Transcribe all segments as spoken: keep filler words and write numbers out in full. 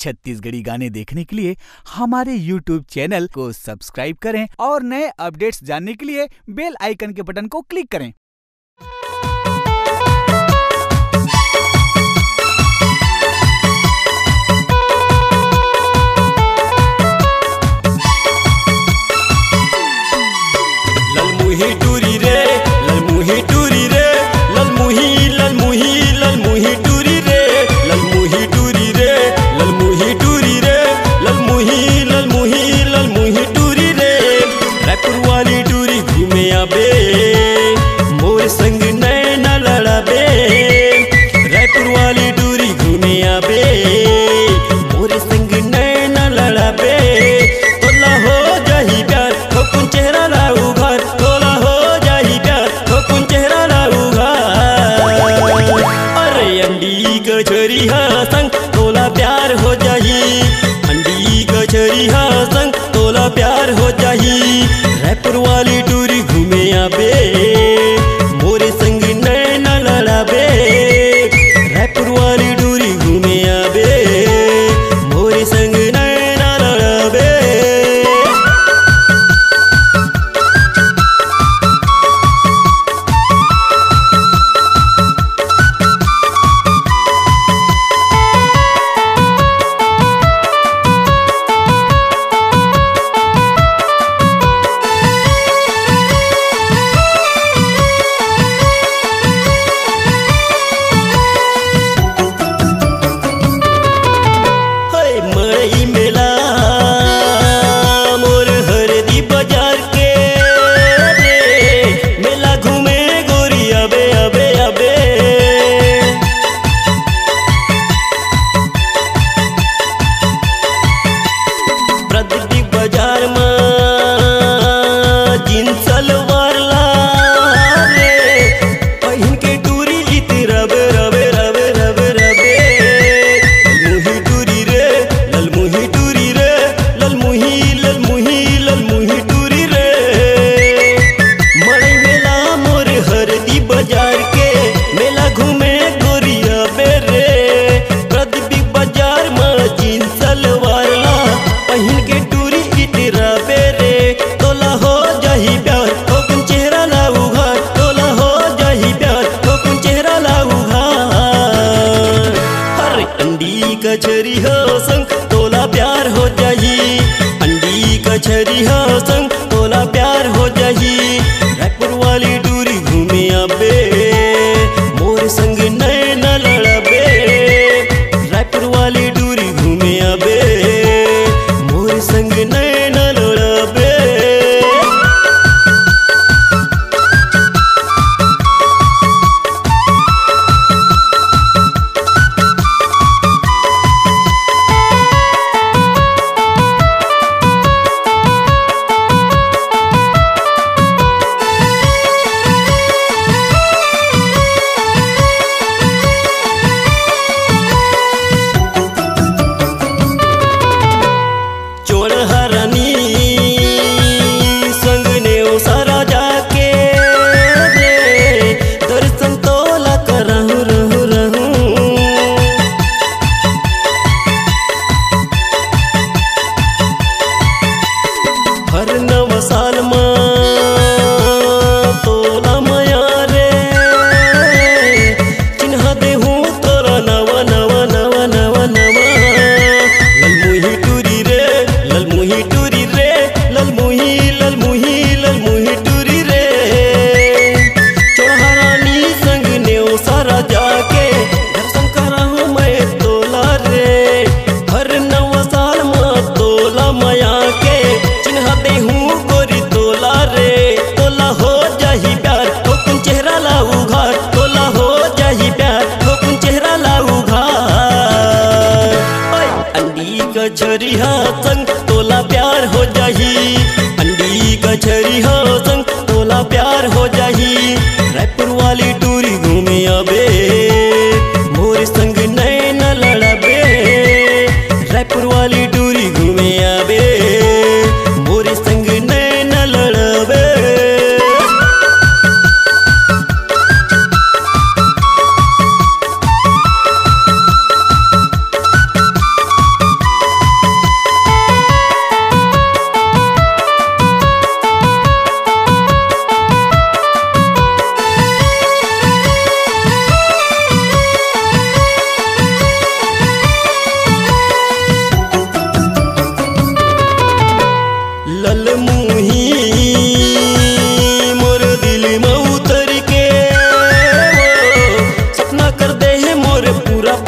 छत्तीसगढ़ी गाने देखने के लिए हमारे YouTube चैनल को सब्सक्राइब करें और नए अपडेट्स जानने के लिए बेल आइकन के बटन को क्लिक करें।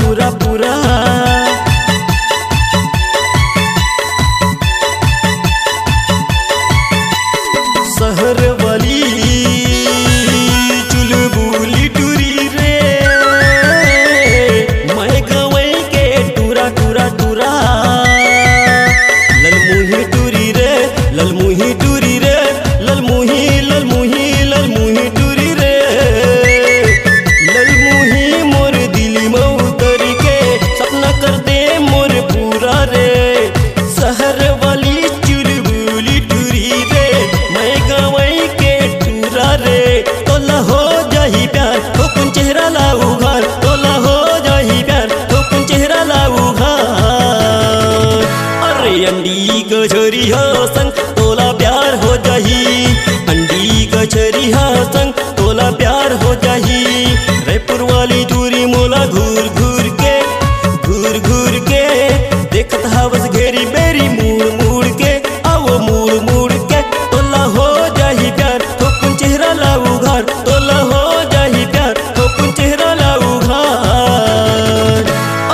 पूरा पूरा शहर वाली चुलबुली टूरी रे, मैं गवई के टूरा टूरा टूरा। ललमुही टूरी रे, ललमुही टूरी रे, ललमुही, ललमुही, ललमुही टूरी रे। ललमुही मोर दिल म उतर के सपना कर दे मोर पूरा रे। शहर वाली चुलबुली टूरी रे, मैं गवई के टूरा रे। तोला हो जाही प्यार, थोकुन चेहरा ला उघार, तोला हो जाही प्यार, थोकुन चेहरा ला उघार। अरे अंडी कचरिहा संग तोला प्यार हो जाही, अंडी कचरिहा संग तोला प्यार हो जाही। रायपुर वाली टूरी मोला घूर घूर के, घूर घूर के देखत हवस घेरी बेरी मुड़ मुड़ के, आओ मुड़ मुड़ के। तोला हो जाही प्यार, थोकुन चेहरा ला उघार, तोला हो जाही प्यार, थोकुन चेहरा ला उघार।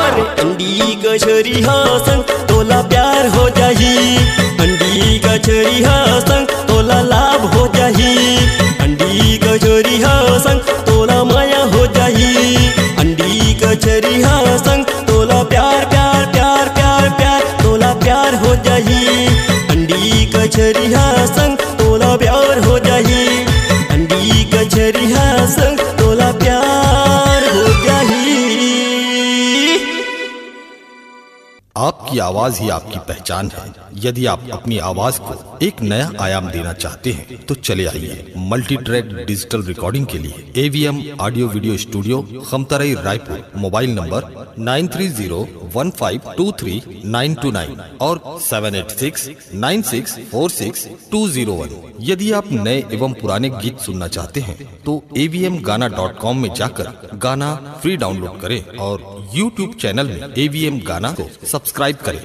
अरे अंडी कचरिहा संग तोला प्यार हो जाही, अंडी कचरिहा संग तोला लाभ हो जाही, अंडी कचरिहा संग तोला माया हो जाही, अंडी कचरिहा संग तोला प्यार, प्यार, प्यार, प्यार, प्यार, तोला प्यार हो जाही, अंडी कचरिहा संग तोला प्यार हो जाही, अंडी कचरिहा संग तोला प्यार हो जाही। आपकी आवाज ही आपकी पहचान है। यदि आप अपनी आवाज को एक नया आयाम देना चाहते हैं, तो चले आइए मल्टी ट्रैक डिजिटल रिकॉर्डिंग के लिए AVM audio video studio, Khamtarai, Raipur. Mobile number nine three zero one five two three nine two nine और seven eight six nine six four six two zero one. यदि आप नए एवं पुराने गीत सुनना चाहते हैं, तो एवीएम गाना डॉट कॉम में जाकर गाना फ्री डाउनलोड करें और यूट्यूब चैनल में एवीएम गाना को सब्सक्राइब करें।